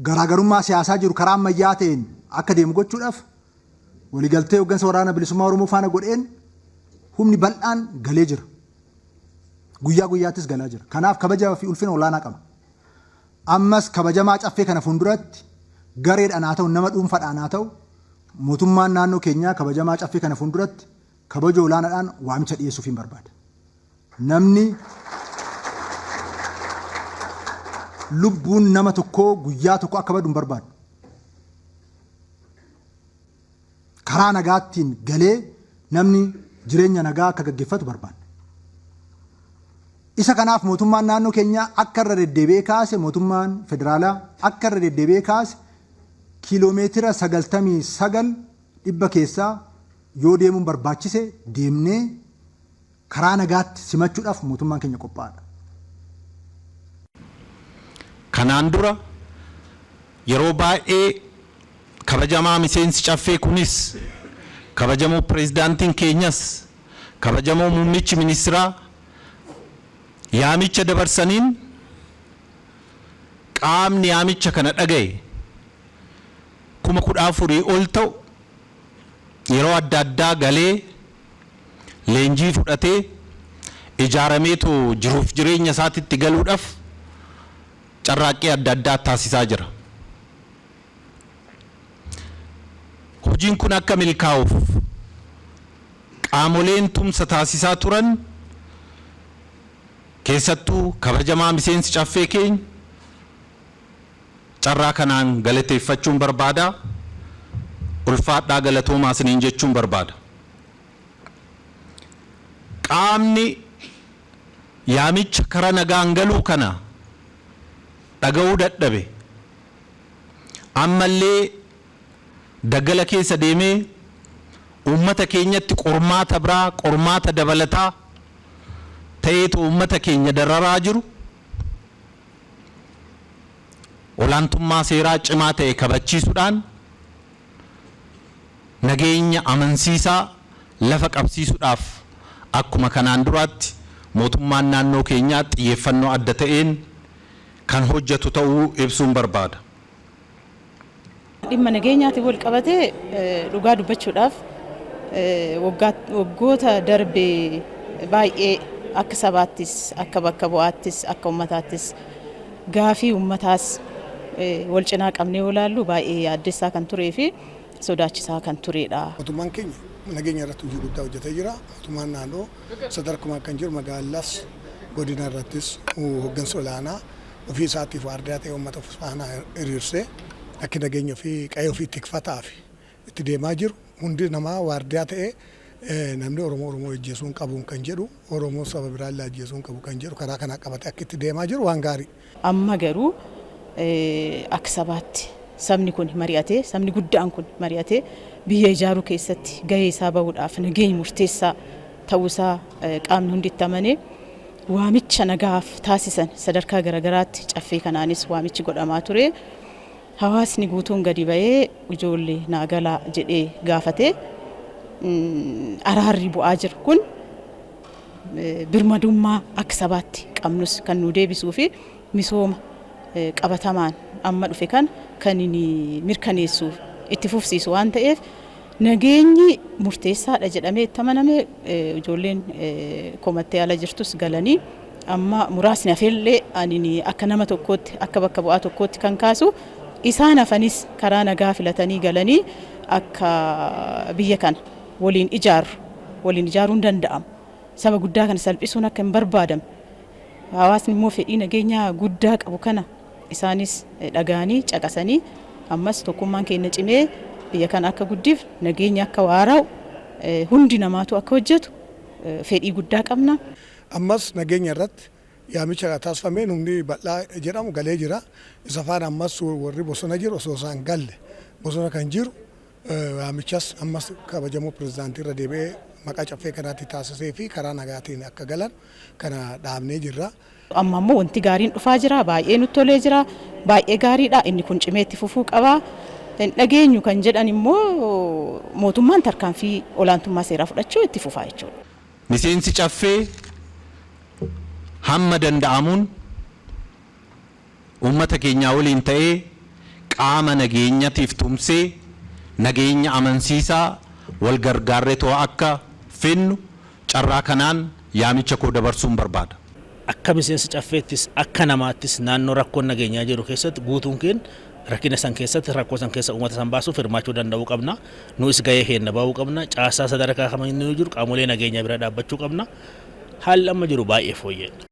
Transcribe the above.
Garaagarummaa siyaasaa jiru karaa ammayyaa ta'een akka deemu gochuudhaaf waliigaltee hooggansa Waraana Bilisummaa Oromoo faana godheen humni bal'aan galee jira. Guyyaa guyyaattis galaa jira. Kanaaf kabaja fi ulfina olaanaa qaba. Ammas kabajamaa caffee kana fuulduratti gareedhaan haa ta'u, nama dhuunfaadhaan haa ta'u, mootummaan naannoo keenyaa kabajamaa caffee kana fuulduratti kabaja olaanaadhaan waamicha dhiyeessuuf hin barbaada. Namni lubbuun nama tokkoo guyyaa tokko akka badu hin barbaadu. Karaa nagaattiin galee namni jireenya nagaa akka gaggeeffatu barbaadna. Isa kanaaf mootummaan naannoo keenyaa akka irra deddeebi'ee kaase, mootummaan federaalaa akka irra deddeebi'ee kaase, kiiloomeetira 99 dhibba keessaa yoo deemuun barbaachise deemnee karaa nagaatti simachuudhaaf mootummaan keenya qophaa'aadha. Kanaan dura yeroo baay'ee kabajamaa miseensi caffee kunis, kabajamoo pireezidaantiin keenyas, kabajamoo muummichi ministiraa yaamicha dabarsaniin qaamni yaamicha kana dhagaye 14,000 ol ta'u yeroo adda addaa galee leenjii fudhatee ijaarameetu jiruuf jireenya isaatitti galuudhaaf carraaqqii adda addaa taasisaa jira. Hojiin kun akka milkaa'uuf qaamoleen tumsa taasisaa turan, keessattuu kabajamaa miseensi caffee keenya, carraa kanaan galateeffachuun barbaada. Ulfaadhaa, galatoomaa isiniin jechuun barbaada. Qaamni yaamicha kara nagaan galuu kana dhaga'uu dadhabe, ammallee daggala keessa deemee uummata keenyatti qormaata biraa, qormaata dabalataa ta'eetu uummata keenya dararaa jiru, olaantummaa seeraa cimaa ta'e kabachiisuudhaan nageenya amansiisaa lafa qabsiisuudhaaf akkuma kanaan duraatti mootummaan naannoo keenyaa xiyyeeffannoo adda ta'een kan hojjetu ta'uu ibsuun barbaada. Dhimma nageenyaatiin wal qabatee, dhugaa dubbachuudhaaf, waggoota darbe baay'ee akka sabaattis, akka bakka bu'aattis, akka ummataattis, gaafii ummataas wal cinaa qabnee yoo ilaallu baay'ee yaaddessaa kan turee fi sodaachisaa kan turedha. Mootummaan keenya nageenya irratti hojii guddaa hojjetee jira. Mootummaan naannoo sadarkumaan kan jiru magaalaas godina irrattis hooggansa olaanaa ofii isaatiif waardiyaa ta'ee uummata of faana hiriirsee akka nageenya ofii qe'ee ofii tikfataa fi itti deemaa jiru, hundi namaa waardiyaa ta'ee namni Oromoo Oromoo ajjeesuu hin qabu kan jedhu, Oromoo saba biraa illee ajjeesuu hin qabu kan jedhu karaa kanaa qabatee akka itti deemaa jiru waan gaarii. Amma garuu akka sabaatti sabni kun mari'atee, sabni guddaan kun mari'atee, biyya ijaaruu keessatti gahee isaa bahuudhaaf nageenyi murteessaa ta'uusaa qaamni hundi itti amanee waamicha nagaaf taasisan sadarkaa garagaraatti caffee kanaanis waamichi godhamaa ture. Hawaasni guutuun gadi ba'ee ijoollee naa galaa jedhee gaafatee araarri bu'aa jiru kun birmadummaa akka sabaatti qabnus kan nu deebisuu fi misooma qabatamaan amma dhufe kan kan inni mirkaneessuuf itti fufsiisu waan ta'eef nageenyi murteessaadha jedhamee itti amaname, ijoolleen komattee ala jirtus galanii amma muraasni hafellee ani akka nama tokkootti, akka bakka bu'aa tokkootti kan kaasu, isaan hafanis karaa nagaa filatanii galanii akka biyya kana waliin ijaarru, waliin ijaaruun danda'ama. Saba guddaa kana salphisuun akka hin barbaadamne, hawaasni immoo fedhii nageenyaa guddaa qabu kana isaanis dhaga'anii caqasanii ammas tokkummaan keenya cimee biyya kana akka guddif nageenya akka waaraa'u hundi namaatu akka hojjetu fedhii guddaa qabna. Ammas nageenya irratti yaamicha taasifameen humni bal'aa jedhamu galee jira. Isa faana ammas warri bosona jiru osoo isaan galle bosona kan jiru yaamichas ammas kabajamoo pirezidaantii irra deebi'ee maqaa caffee kanaatti taasisee fi karaa nagaatiin akka galan kana dhaabnee jirra. Amma ammoo wanti gaariin dhufaa jira, baay'ee nutti tolee jira, baay'ee gaariidha, inni kun cimee itti fufuu qaba. Hin dhageenyu kan jedhan immoo mootummaan tarkaanfii olaantummaa seeraa fudhachuu itti fufaa jechuudha. Miseensi caffee hamma danda'amuun uummata keenyaa waliin ta'ee Qaama nageenyatiif tumsee nageenya amansiisaa wal gargaarretoo akka finnu carraa kanaan yaamicha koo dabarsuun barbaada. Akka miseensa caffeettis akka namaattis naannoo rakkoon nageenyaa jiru keessatti guutuun keenya rakkina san keessatti rakkoo san keessa uummata san baasuuf hirmaachuu danda'uu qabna. Nuus gahee keenya bahuu qabna. Caasaa sadarkaa kamiyyuu jiru qaamolee nageenyaa bira dhaabbachuu qabna. Haalli amma jiru baay'ee fooyya'edha.